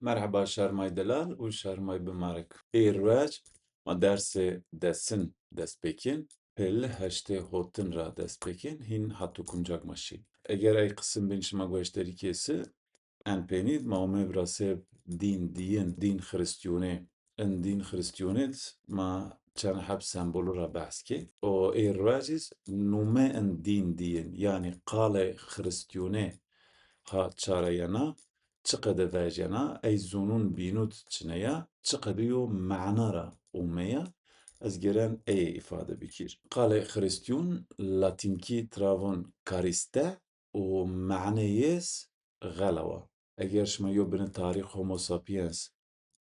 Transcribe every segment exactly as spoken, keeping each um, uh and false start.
Merheba şarmay delal û şarmay bimarik. Ê ruec ma dersê desin dest pê kên. Pêli heştê hotin ra dest pê kên, hîn hato kuncak ma şî. Eger ey qisim bîn şima gueşterî kê si, en pênî d ma omê vira sê dîn dîyin, dîn xiristîyonê. In dîn xiristîyonê d ma çend heb sembolu ra behs kê. O ê ruecî z nume in dîn dîyin, yanî qalê xiristîyonê ha çareyena, çiqede vejena, ey zonun bînu d çineya, çiqede yo mana ra omeya, ez gêren eye îfade bikîr. Qalê xiristîyon latînkî tira von cariste û maneyê z xela wa. Eger şima yo binê tarîx Homo sapiens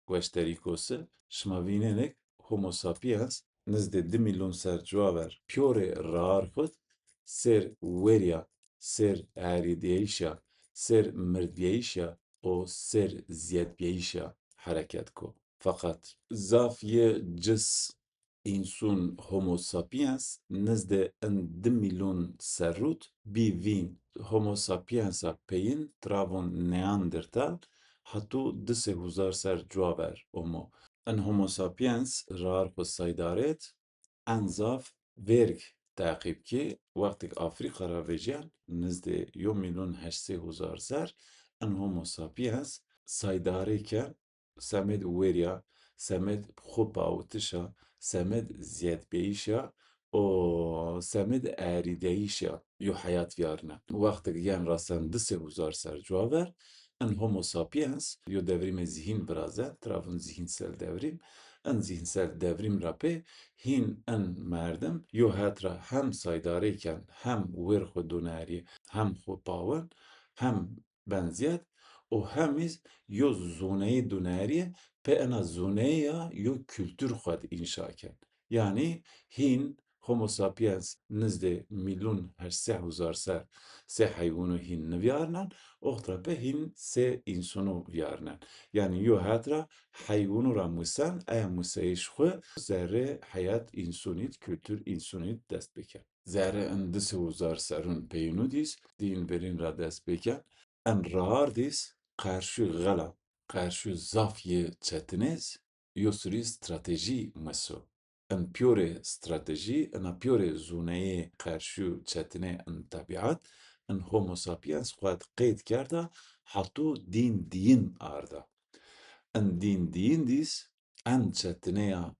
gueşterî ko si, şima vînenê k Homo sapiens nizdê di mîlyon ser cuwa ver pîyorê raar xwu d sêr wêrîya, sêr erîdîyayîşa, sêr mirdbîyayîşa û sêr zîyedbîyayîşa hereket ko. Feqet zaf yê cis însun Homo sapiens nizdê in di mîlyon serrû d bî vîn. Homo sapiensa peyin tira von Neandertal hato di sê huzar ser cuwa ver omo. In Homo sapiens raar xwu saydarê d en zaf vêrg teqîb kê. Wextêk Afrîka ra vejîyen, nizdê yo mîlyon heşt sê huzar ser, in Homo sapiens saydarê ken, semêd wêrîya, semêd xwu pawitişa, semêd zîyedbîyayîşa û semêd erîdîyayîşa yo heyat vîyarîna. Wextêk yen rasen di sê huzar ser cuwa ver, in Homo sapiens yo devrîmê zîhîn virazen, tira von zîhînsel devrîm. In zîhînsel devrîm ra pê hîn in merdim yo het ra hem saydarê ken, hem wêr xwu dunerî, hem xwu pawin, hem ben zîyed û hem îz yo zoneyê dunerîye, pê ena zoneyê ya yo kultur xwu d înşa ken. Yanî hîn Homo sapiens nizdê mîlyon heşt sê huzar ser sê heywûnu hîn nivîyarnen, oxt ra pê hîn sê însûnu vîyarnen. Yanî yo het ra heywûnu ra musen, eya museyîş xwu zerrê heyat însûnî d, kultur însûnî d dest pê ken. Zerrê in di sê huzar serrûn peyînû dî z dîn verîn ra dest pê ken, in raar dî z qerşû xela, qerşû zaf yê çetinê z yo sirî stratejî meso. In pîyorê stratejî, ina pîyorê zûneyê qerşû çetinê in tebîet, in Homo sapiens xwu d qeyd kerda, hato dîn dîyin arda. In dîn dîyin dî z en çetineya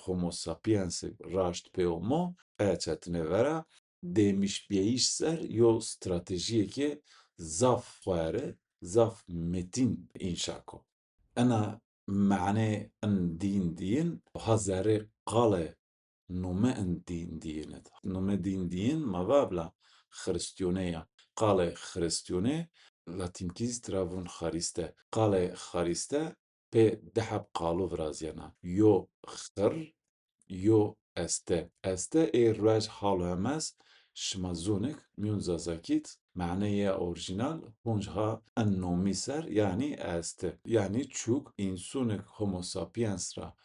Homo sapiensêk raşt pê omo, eya çetine vera dêmişbîyayîş ser yo stratejîyêkê zaf xuere, zaf metîn înşa ko. Ena mane in dîn dîyin ha zerrê qalê nome in dîn dîyin id. Nome dîn dîyin ma vabla xiristîyone ya. Qalê xiristîyone latînkî z tira vûn xarîste. Qalê xarîste pê di heb qalo virazîyena. Yo xir, yo este. Este ê ruej hal û heme z şima zonik mîyon zazakî d maneyê orîjînal honc ha in nomî ser, yanî este. Yanî çûk însûnik Homo sapiens ra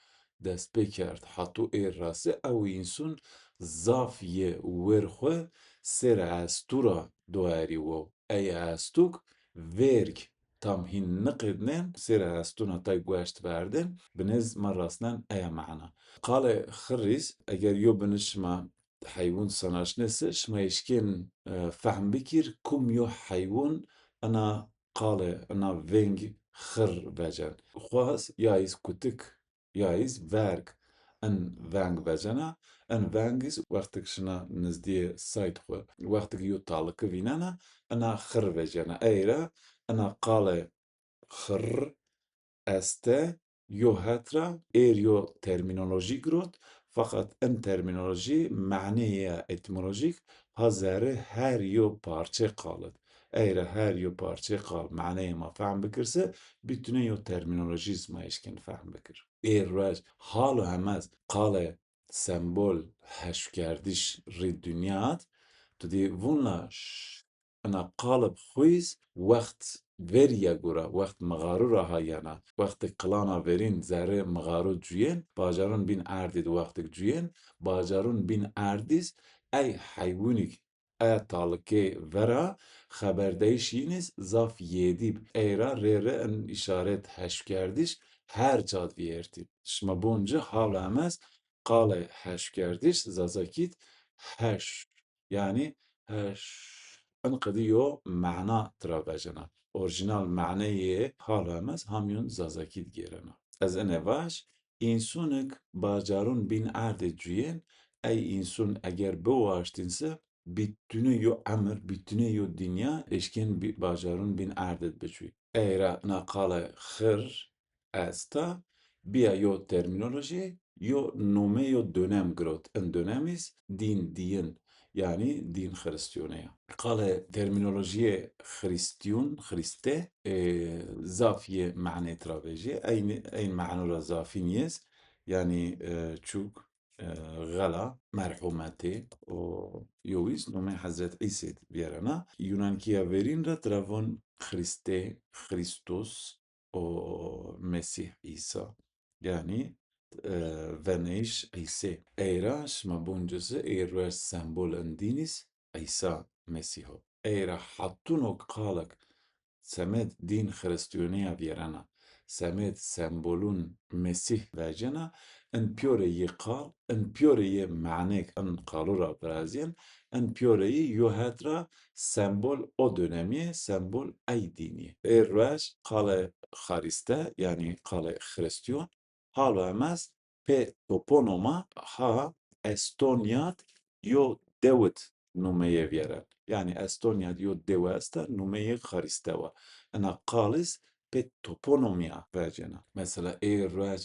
dest pê kerd hato ê rase ew însûn zaf yê wêr xwu sêr estû ra doerî wo. Ey estûk vêrg tam hîn niqednên, sêr estûna tay gueşt verdên, binêz ma rasnen eya mana. Qalê xirrîz, eger yo bini şima heywûn sanaşnê si, şima eşkên, e, fehm bikîr, kum yo heywûn ina qalê, ina vêng xir vecen. Xwaz ya îz kutik, ya îz verg. In veng vecena, in veng îz wextik şina nizdîyê sayd xwu, wextik yo taliki vînena, ina xir vecena. Ey ra ina qalê xir, este, yo het ra êr yo termînolojî girot, feqet in termînolojî maneyê ya etîmolojîk ha zerrê her yo parçê qal id. Ey ra her yo parçê qal maneyê ma fehm bikir se, bîtune yo termînolojî zî ma eşkên fehm bikir. Ê ruej hal û heme z qalê sembol heşkerdiş rî dinya d, tu dî vûn la ş-, ina qalib xwîz wext verî ya gora, wext mixarû ra ha yena. Wextêk qilana verîn zerrê mixarû cuyên, bajarûn bîn erdî di wextêk cuyên, bajarûn bîn erdî z ey heywûnîk e talikê vera xeberdeyîş yînîz zaf yêdîb. Ey ra rê rê in îşaret heşkerdiş her cad vîyertî. Şima bon ci hal emez qalê heşkerdiş zazakîd heş. Yanî heş. In qedî yo mana tira vejena. Orjînal maneyê hal emez hamyon zazakîd gêrena. Ez ene vaj, Însunik bacarun bîn erdê cuyên, ey însun eger biwaştîn se, bîtune yo emir, bîtune yo dinya eşkên bî-, bacarun bîn erdê bicuyî. Ey ra ina qale xir esta, bîya yo termînolojî, yo nome yo dönem girot. In dönem îz dîn, diyin, yanî dîn xiristîyone ya. Qale termînolojîyê xiristîyun, xirîste, e, zaf yê manê tira vejî. Eynî, eyn mano ra zafîn yêz, yanî, e, çûk, e, xela, merhumetê û yowîz nomê Hezret Îsê vîyerena. Yunankîya verîn ra tira von Xirîstê, Xirîstos û Mesîh Îsa. Yanî, e, veneyîş Îsê. Ey ra şima bon ci se ê ruej sembol in dînîz Îsa Mesîh o. Ey ra hetuno qalik semed dîn xiristîyoneya vîyerena, semed sembolun Mesîh vecena, in pîyorê yê qal, in pîyorê yê manêk in qalo ra virazîyen, in pîyorê yî yo het ra sembol o dönemî yê, sembol ey dînî yê. Ê ruej qale xarîste, yanî qale xiristîyon, halo emez pê toponoma ha Estonyad yo dewid numeyê vîyeren. Yanî Estonyad yo dewe esta, numeyê xarîste wa. Ina qal îz pê toponomîya vecena. Mesela ê ruej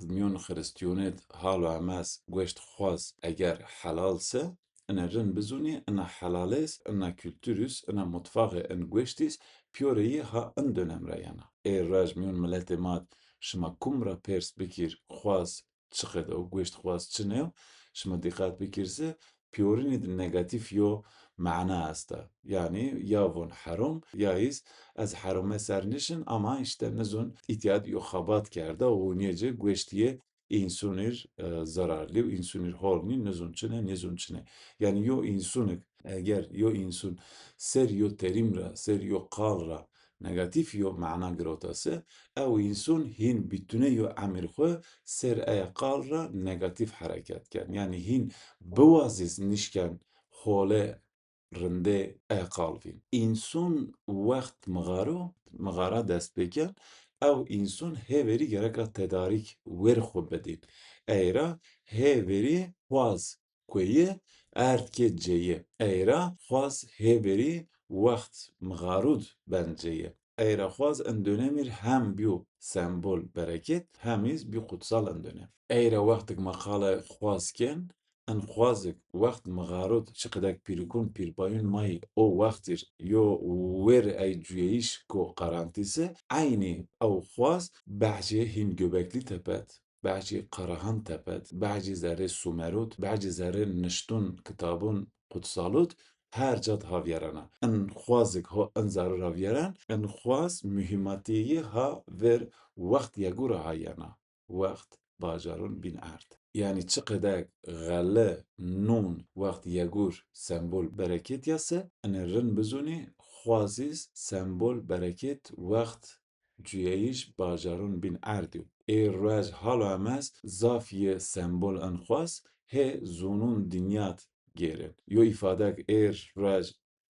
mîyon xiristîyonêd halo emez gueşt xwaz eger helal se, ina rind bizûnî, ina helalêz, ina kulturîz, ina mutfaxê in gueştîz, pîyorê yî ha in dönem ra yena. Ê ruej mîyon miletê ma d şima kum ra pers bikîr, xwaz çi qede o, gueşt xwaz çine yo, şima dîqet bikîr se, pîyorinî di negatîf yo mana esta. Yanî ya von herom, ya îz ez herome ser nişin, ama îşte nizûn îtya di yo xebat kerda û hûnîye ci gueştî yê însunîr, e, zerarlî û însunîr hol nî, nizûn çine, nizûn çine. Yanî yo însunik eger yo însun ser yo terîm ra, ser yo qal ra negatîf yo mana girota se, ew însun hîn bîtune yo emir xwu ser eya qal ra negatîf hereket ken. Yanî hîn biwazîz nişken hole rindê e qal vîn. Însun wext mixaro, mixara dest pêken, ew însun hêverî gereka tedarîk wêr xwu bidîn. Ey ra hêverî xwaz kueyi erd kê ceyi. Ey ra xwaz hêverî wext mixarud ben ceyi. Ey ra xwaz in dönemîr hem bîyo sembol bereket, hem îz bî qutsal in dönem. Ey ra wextik ma qale xwaz ken, in xwazik wext mixarud çiqidek pîrikun pîrbayun ma yî o wextîr yo wêr ey cuyeyîş ko qarantîse, eynî ew xwaz behcê hîn Göbekli Tepet, behcî Karahan Tepet, behcî zerrê Sumerut, behcî zerrê niştun kitabun kutsalut her cad ha vîyerena. In xwazik ho in zerrû ra vîyeren, in xwaz muhîmatîyî ha ver wext yegu ra ha yena. Wext bajarun bîn erd. Yanî çiqedek xele, nun, wext yegur sembol bereket ya se, inê rind bizûnî, xwazîz sembol bereket wext cuyeyîş bajarun bîn erdî yo. Ê ruej halo emez zaf yê sembol in xwaz hê zûnûn dinyad gêrin. Yo îfadek ê ruej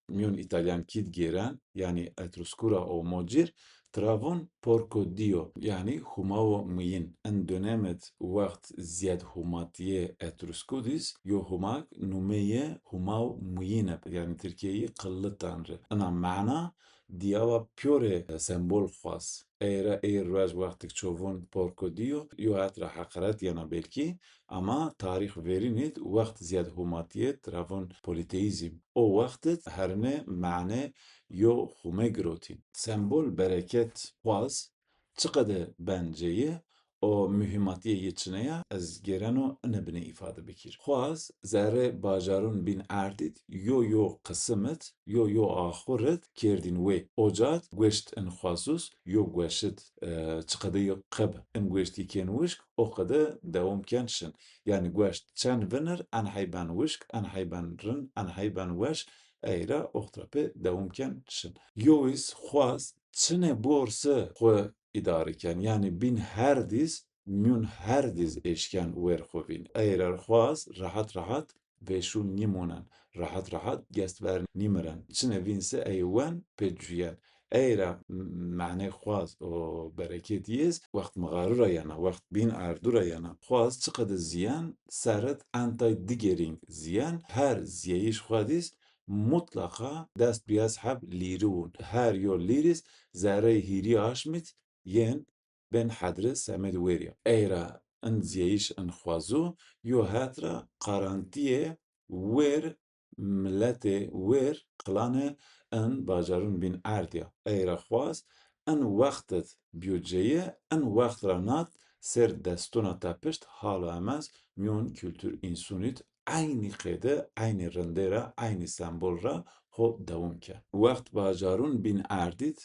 mîyon îtalyankîd gêren, yanî Etrusku ra omo cir, tira vûn Porco Dio, yanî Humawo Muyîn. In dönemid wext zîyed humatîyê Etrusku dîz, yo humak numeyê Humaw Muyîn ib, yanî tirkîyeyî Qilli Tanrı. Ina mana dîyawa pîyorê sembol xwaz. Ey ra ey ruej wextik çovûn Porco Dio, yo het ra heqaret yena belkî, ama tarîx verînî d wext zîyed humatîyê tira vûn polîteîzm. O wext id herine mane yo hume girotîn. Sembol bereket xwaz çiqede ben ceyê, û muhîmatîyê yê çinê ya, ez gêreno ine binê îfade bikîr. Xwaz, zerrê bajarûn bîn erdîd, yo yo qisimid, yo yo axurid kerdîn wê. Ocad gueşt in xwazûs, yo gueşid, e, çiqede yo qib in gueştî kên wişk, o qede dewom ken şin. Yanî gueşt çend vinir, en hey ben wişk, en hey ben rind, en hey ben weş, ey ra oxt ra pê dewom ken şin. Yowîs xwaz çinê borsi xwu îdare ken. Yanî bîn her dîz, mîyûn her dîz eşken wêr xwu vîn. Ey ra xwaz rehet rehet vêşûn nîmonen, rehet rehet gest ver nîmiren. Çinê vîn se ey wen pê cuyen. Ey ra m-, mehnê xwaz û bereketî yê zî wext mixarû ra yena, wext bîn erdû ra yena. Xwaz çiqede zîyen serid entay digerîng zîyen, her zîyeyîş xwu dîz mutlaqa dest bîyaz heb lîri wûn. Her yo lîrîz zerrey hîrî aşmîd yên bên hedri semêd wêr ya. Ey ra in zîyeyîş in xwazû yo het ra qarantîyê wêr miletê wêr qilanê in bajarûn bîn erd ya. Ey ra xwaz in wextid bîyo ceye, in wext ra nat ser destûna tepişt hal û emez mîyon kultur însûnîd eynî qeyde, eynî rindê ra, eynî sembol ra ho dewom ke. Wext bajarûn bîn erdîd,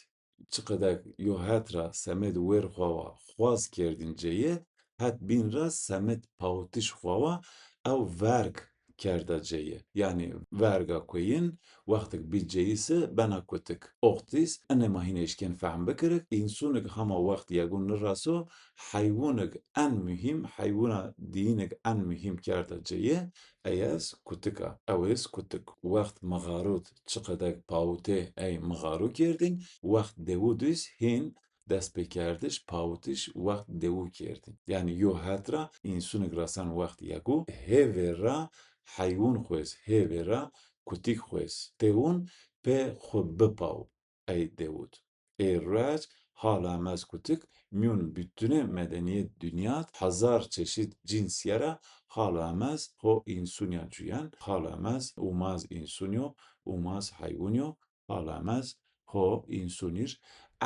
çiqedek yo het ra semêd wêr xwu wa xwaz kerdîn ceye, het bîn ra semêd pawitiş xwu wa ew verg kerda ceye. Yanî verga kueyin wextik bî ceyî se bena kutik. Oxtîz, inê ma hîn eşkên fehm bikirik, însûnik hema wext yegûn niraso, heywûnik en muhîm, heywûna diyînik en muhîm kerda ceye, ey ez kutik a. Ew ez kutik. Wext mixarûd çiqedek pawitê ey mixarû kerdîn, wext dewûdîz hîn destpêkerdiş, pawitiş wext dewû kerdîn. Yanî yo het ra însûnik rasen wext yegû, hêvê ra heywûn xwêz, hêvê ra kutik xwêz. Tewûn pê xwu bipaw ey dewûd. Ê ruec hal û emez kutik mîyûn butune medenîyet dinyad hezar çeşît cîns yera hal û emez ho însûnîya cuyen, hal û emez umaz însûnî yo, umaz heywûnî yo, hal û emez ho însûnîr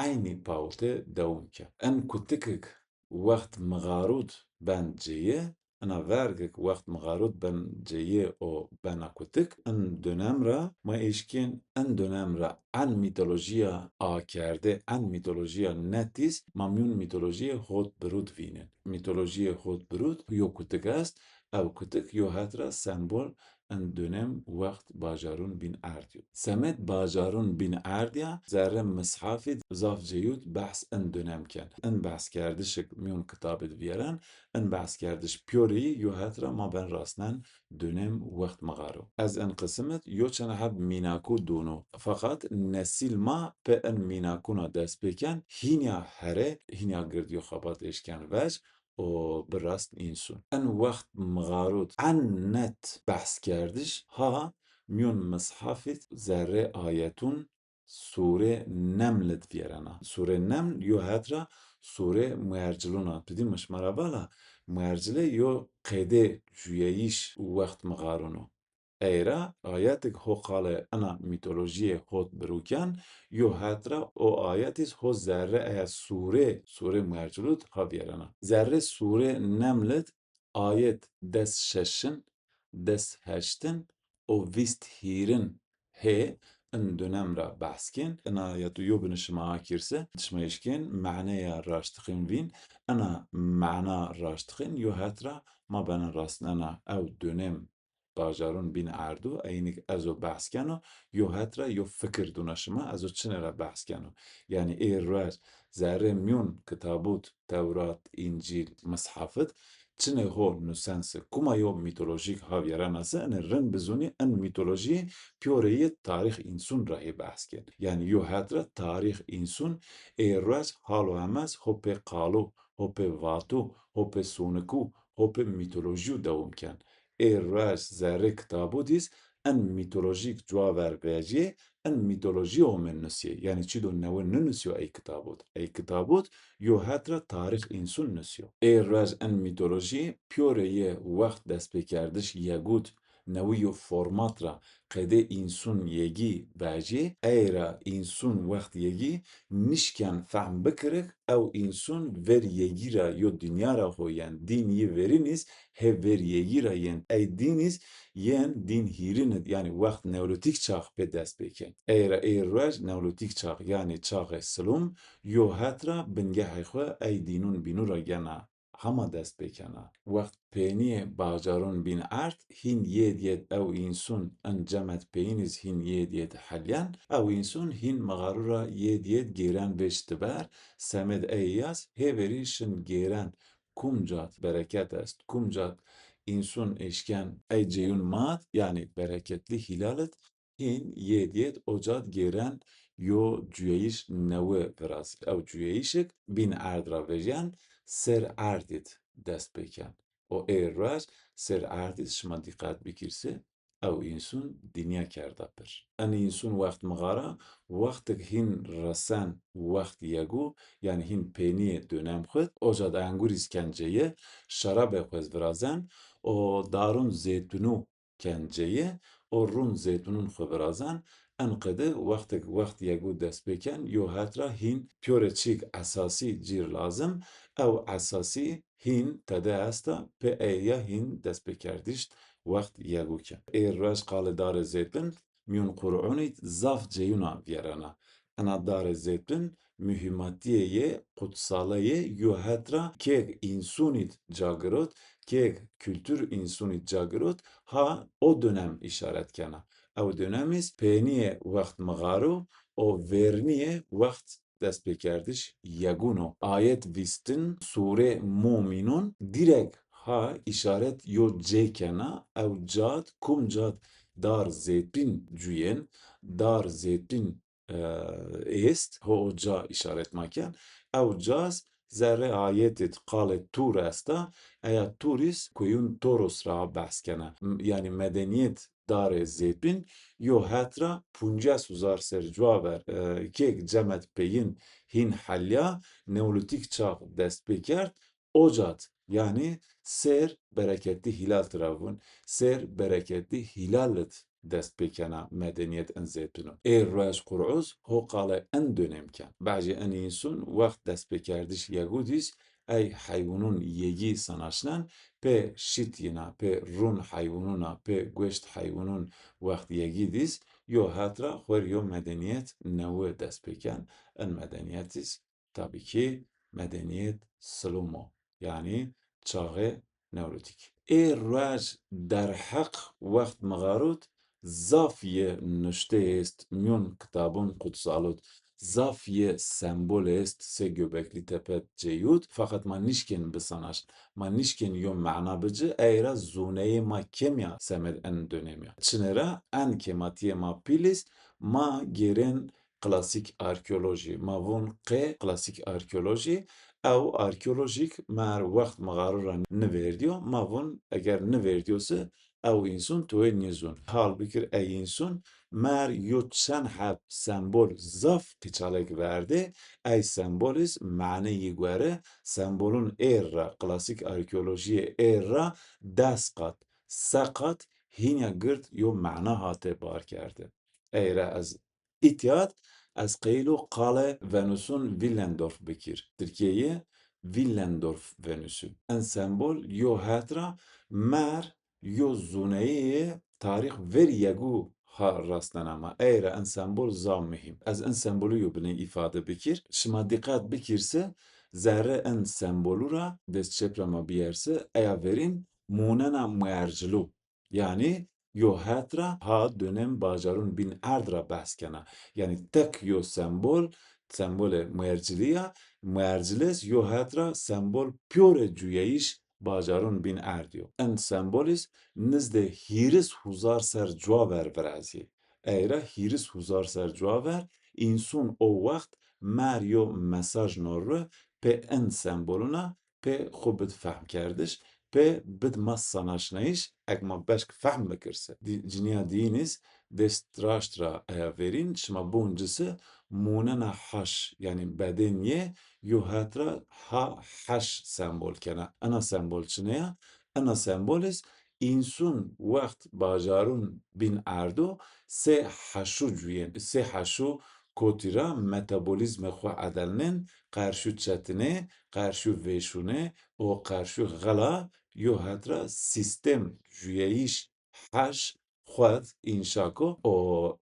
eynî pawite dewom ke. En kutikik wext mixarûd ben ceye, ina vergik wext mixarûd ben ceye û bena kutik. In dönem ra ma eşkên in dönem ra en mîtolojîya akerde, en mîtolojîya netîz, ma mîyûn mîtolojîyê hot birûd vînên. Mîtolojîyê hot birûd yo kutik est, ew kutik yo het ra sembol in dönem wext bajarûn bîn erd yo. Semêd bajarûn bîn erd ya, zerrê mishafî zaf ceyûd behs in dönem ken. In behskerdişik mîyûn kitabid vîyeren, in behskerdiş pîyoreyî yo het ra ma ben rasnen dönem wext mixaro. Ez in qisimid yo çend heb mînakû dûno. Feqat nesîl ma pê in mînakûna dest pêken, hînîya here, hînîya gird yo xebat eşken vec, û bi rast însûn. En wext mixarûd en net behskerdiş ha mîyon mishafîd zerrê ayetûn Sûrê Nemlid vîyerena. Sûrê Neml yo het ra Sûrê Muercilûn a. Tu dî mi şima ra vala, Muercilê yo qedê cuyeyîş wext mixarûn o. Ey ra ayetik ho qalê ina mîtolojîyê hot birûken, yo het ra o ayetîz ho zerre eya sûrê, sûrê Muercilûd ha vîyerena. Zerrê sûrê Nemlid ayet des şeşin, des heştin û vîst hîrin hê in dönem ra behs kên. Ina ya tu yo bini şima akîrse, şima eşkên meneya raştixîn vîn. Ina mena raştixîn yo het ra ma bena rastnena ew dönem bajarûn bîn erdû, eynik ez o behs keno, yo het ra yo fikir dûna şima, ez o çinê ra behs keno. Yanî ê ruej zerrê mîyon kitabût, Tewrat, Încîl, Mishafit, çinê ho nusense, kuma yo mîtolojîk ha vîyerena se, inê rind bizûnî, in mîtolojî pîyoreyê tarîx însûn ra hê behs kên. Yanî yo het ra tarîx însûn ê ruej hal û hemez ho pê qalû, ho pê vatû, ho pê sûnikû, ho pê mîtolojîyû dewom ken. Ê ruej zerrê kitabû dîz in mîtolojîk cuwa ver vecîyê, in mîtolojî omê nusîyê. Yanî çî do newe ninusîyo ey kitabûd. Ey kitabûd yo het ra tarîx însûn nusîyo. Ê ruej in mîtolojî pîyoreyê wext destpêkerdiş yegûd, newi yo format ra qedê însun yegî vajîyê, ey ra însun wext yegî nişken fehm bikirik, ew însun ver yegî ra yo dinya ra ho yen dîn yi verîn îz hê ver yegî ra yen ey dîn îz yen dîn hîrin id, yanî wext neolîtîk çax pê dest pê ken. Ey ra ey ruej neolîtîk çax, yanî çaxê silûm, yo het ra bingehê xwu ey dînûn bînû ra gena hama dest pê kena. Wext peynîyê bajarûn bîn erd, hîn yêd yêd ew însûn in cemed peyin îz hîn yêd yêd helyen, ew însûn hîn mixarû ra yêd yêd gêren vêşt ber, semêd ey yaz, hê verî şin gêren kum cad bereket est, kum cad însûn eşken ey ceyûn mad, yanî bereketli hîlal id, hîn yêd yêd o cad gêren yo cuyeyîş newi virazî. Ew cuyeyîşik bîn erd ra vejyen, ser erd id dest pê ken. O ê ruej ser erd id şima dîqet bikîrsî, ew însûn dinya kerda pir. En însûn wext mixara, wextik hîn resen wext yegû, yanî hîn peynîyê dönem xwu id, o cad engûr îz ken ceye, şerabê xwu ez virazen, o darûn zeytûnû ken ceye, o rûn zeytûnûn xwu virazen, en qede wextik wext yegû dest pê ken, yo het ra hîn pîyore çîk esasî cîr lazim, ew esasî hîn tede esta, pê ey ya hîn destpêkerdişt wext yegû ken. Ê ruej qalê darê zeytûn mîyûn Qur'ûnî zaf ceyûna vîyerena. Ena darê zeytûn muhîmatîyê yê qutsale yê yo het ra kêg însûnî d ca girot, kêg kultur însûnî d ca girot, ha o dönem îşaret kena. Ew dönem îz peynîyê wext mixarû û vernîyê wext destpêkerdiş yegûn o. Ayet vîstin, sûrê Mumînûn, dîrek ha îşaret yo cey kena, ew cad, kum cad dar zeytûn cuyên, dar zeytûn, e, êst, ho o ca îşaret ma ken. Ew caz zerrê ayetê d qalê Tûr esta, eya Tûr îz kuyûn Torus ra behs kena. M-, yanî medenîyet darê zêpîn yo het ra puncas huzar ser cua ver, e, kêk cemed peyin hîn helya, neolîtîk çax dest pê kerd, o cad, yanî ser bereketli hîlal tira vûn, ser bereketli hîlal id dest pê kena medenîyet in zêpîno. Ê ruej Qur'uz ho qale in dönem ken. Bejê in însûn wext destpêkerdiş yegûdîs ey heywûnûn yegî sanaşnen, pê şît yina, pê rûn heywûnûna, pê gueşt heywûnûn wext yegî dîs, yo het ra xwer yo medenîyet newi dest pê ken. In medenîyet îz tabî kî medenîyet silûm o, yanî çaxê neolîtîk. Ê ruej derheq wext mixarûd zaf yê nuşte êst mîyûn kitabûn qutsalûd, zaf yê sembol êst sê Göbekli Tepe ceyûd, feqet ma nişkên bisanaşn, ma nişkên yo mana bici, ey ra zûneyê ma kêm ya semed en dönem ya. Çine ra en kêmatîyê ma pîl îz, ma gêrên klasîk arkeolojî. Ma vûn qê klasîk arkeolojî, ew arkeolojîk mer wext mixarû ra nivêrdîyo, ma vûn eger nivêrdîyo se ew însûn toyê nêzûn. Hal bikir ey însûn mer yo çend heb sembol zaf qîçalek verdê, ey sembol îz mane yî guere, sembolûn êr ra, klasîk arkeolojîyê êr ra des qat, se qat hînya gird yo mana hate bar kerde. Ey ra ez Îtya d ez qeyîl o qalê Venusûn Willendorf bikîr. Tirkîyeyê Willendorf Venusû. En sembol yo het ra mer yo zûneyê yê tarîx verî yegû ha rastnena ma. Ey ra en sembol zaf muhîm. Ez en sembolû yo binê îfade bikîr. Şima dîqet bikîr se zerrê en sembolû ra dest çep ra ma bîyer se eya verîn mûnena muercilû. Yanî yo het ra ha dönem bajarûn bîn erd ra behs kena. Yanî tek yo sembol, sembolê muercilî ya, muercilês yo het ra sembol pîyorê cuyayîş bajarûn bîn erd yo. En sembol îz nizdê hîris huzar ser cua ver virazî. Ey ra hîris huzar ser cua ver însûn o wext mer yo mesaj no ri pê en sembolûna pê xwu bid fehmkerdiş, pê bid ma sanaşnayîş, eg ma beşk fehm bikir se. Dî-, cinîya dîyîn îz dest raşt ra eya verîn, şima biwin ci se mûnena haş, yanî bedên yê yo het ra ha heş sembol kena. Ena sembol çine ya? Ena sembol îz Însun wext bajarun bîn erdo sê heşo cuyên. Sê heşo kotî ra metabolîzmê xwu edelnên, qerşu çetinê, qerşu vêşunê û qerşu xela yo het ra sîstem cuyeyîş heş xwet înşa ko û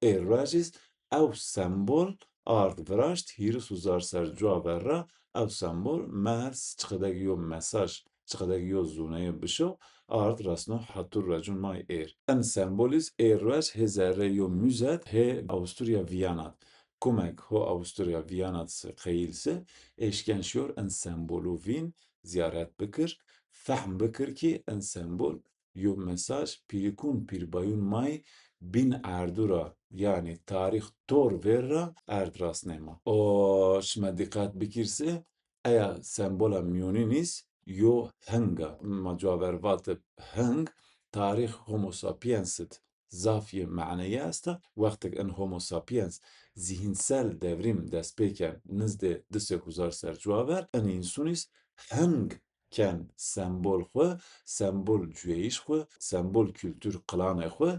ê ruej îz ew sembol ard viraşt, hîris huzar ser cuwa ver ra ew sembol mers çiqedek yo mesaj, çiqedek yo zûneyê bişo, ard resno hetu ruejun may êr. In sembol îz ê ruej hê zerrê yo muzet hê Avusturya Vîyanad. Kumek ho Avusturya Vîyanad se qeyîl se eşken şiyor in sembolu vîn zîyaret bikir, fehm bikir kî in sembol yo mesaj pîrikun pîrbayun may bîn erdu ra, yanî tarîx tor ver ra erd rasnê ma. O şima dîqet bikîr se eya sembola mîyonîn îz yo hing a. Ma cuwa ver vatib hing, tarîx Homo sapiens id zaf yê maneyî esta. Wextik in Homo sapiens zîhînsel devrîm dest pê ken nizdê di sey huzar ser cuwa ver, in însun îz hing ken sembol xwu, sembol cuyeyîş xwu, sembol kultur qilanê xwu,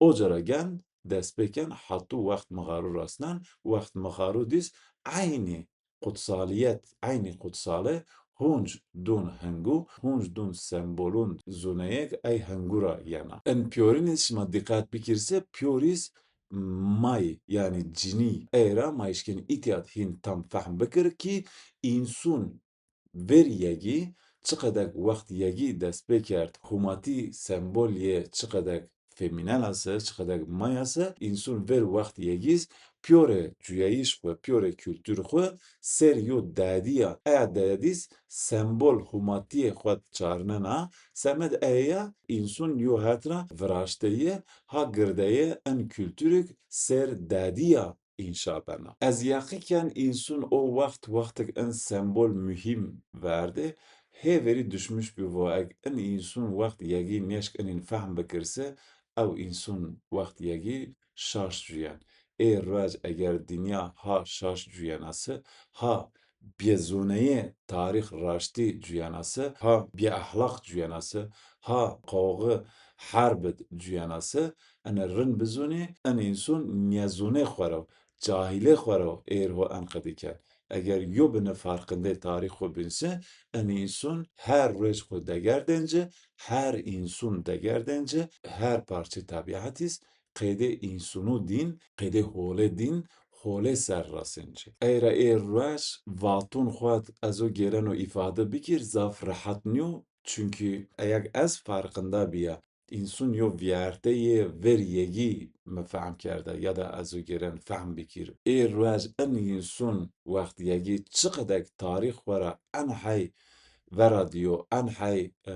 oca ra gen dest pê ken hetu wext mixaru rasnen, wext mixaru dîz eynî qutsalîyet, eynî qutsale hunc dun hingu, hunc dun sembolun zûneyêk ey hingu ra yena. In pîyorîn îz şima dîqet bikîr se pîyor îz may, yanî cinî. Ey ra ma eşkên îtya hîn tam fehm bikir kî însun ver yegî, çiqedek wext yegî dest pê kerd, humatî sembol yê çiqedek femînel a se, çiqedek may a se, însun ver wext yegî îz pîyorê cuyayîş xwu, pîyorê kultur xwu ser yo dadî ya. Eya dadî îz sembol humatîyê xwu çarnena, semed eya însun yo het ra viraşteyê, ha girdeyê in kulturik ser dadî ya înşa bena. Ez yeqî ken însun o wext wextik in sembol muhîm verdê, hê verî duşmuş bî vo eg in însun wext yegî nêşk inîn fehm bikir se, ew însun wext yegî şaş cuyen. Ê ruej eger dinya ha şaş cuyena se, ha bêzûneyê tarîx raştî cuyena se, ha bêexlaq cuyena se, ha qawxi herb id cuyena se, ene rind bizûnî, in însun nêzûnê xwu ro, cahîlê xwu ro êr ho enqedî ken. Eger yo bine farqindê tarîx xwu bîn se, in însun her ruej xwu degerdên ci, her însun degerdên ci, her parçê tebîet îz qeydê însunu dîn, qeydê holê dîn, holê ser rasên ci. Ey ra ê ruej vatun xwet ez o gêreno îfade bikir zaf rehet nîyo, çunkî eyeg ez farqinda bîya, însun yo vîyerteyê ver yegî mi fehm kerda ya da ez o gêren fehm bikir. Ê ruej in însun wext yegî çiqedek tarîx xwu ra en hey vera diyo, en hey, e,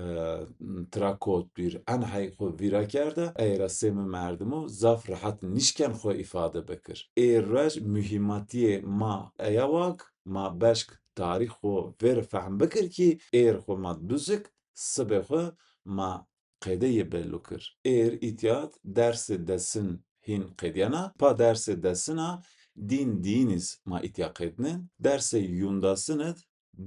tira kot dûr, en hey xwu vîra kerda, ey ra sê mi merdimo zaf rehet nîşken xwu îfade bikir. Ê ruej muhîmatîyê ma eya wak, ma beşk tarîx xwu ver fehm bikir kî êr xwu ma duzik, sibê xwu ma qedeyê bellu kir. Êr îtya dersê desin hîn qedîyena, pa dersê desina dîn dîyîn îz ma îtya qedînen, dersê yundasin id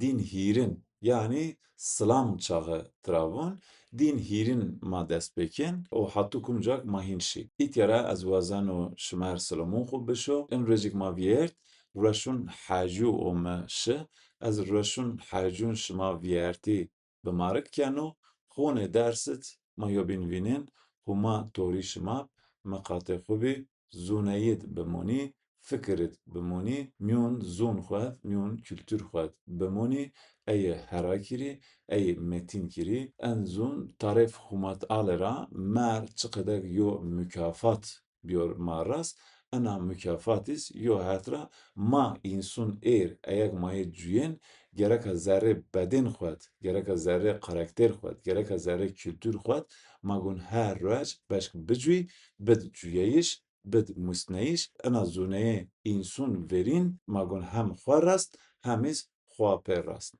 dîn hîrin, yanî silam çaxi tira vûn, dîn hîrin ma dest pê kên û hatû kumcak ma hîn şî. Îtya ra ez wazeno şima r silamun xwu bişo. In ruejik ma vîyert, rueşun hecû ome şi. Ez rueşun hecûn şima vîyertî bimarik keno, xonê ders id ma yobîn vînên, Huma torî şima, miqatê xwu bî, zûneyî d bimonî, fikir id bimonî, mîyon zûn xwu d, mîyon kultur xwu d bimonî, ey hera kirî, ey metîn kirî. En zûn tarêf Huma Tealê ra mer çiqedek yo mukafat biyor ma rast. Ena mukafat îz yo het ra ma însun êr eyeg ma yê cuyên, gereka zerrê bedên xwu d, gereka zerrê karakter xwu d, gereka zerrê kultur xwu d, ma gun her ruej beşk bicuyî, bid cuyeyîş, bid musneyîş, ena zûneyê însun verîn ma gun hem xwu rast, hem îz xwu pê rast.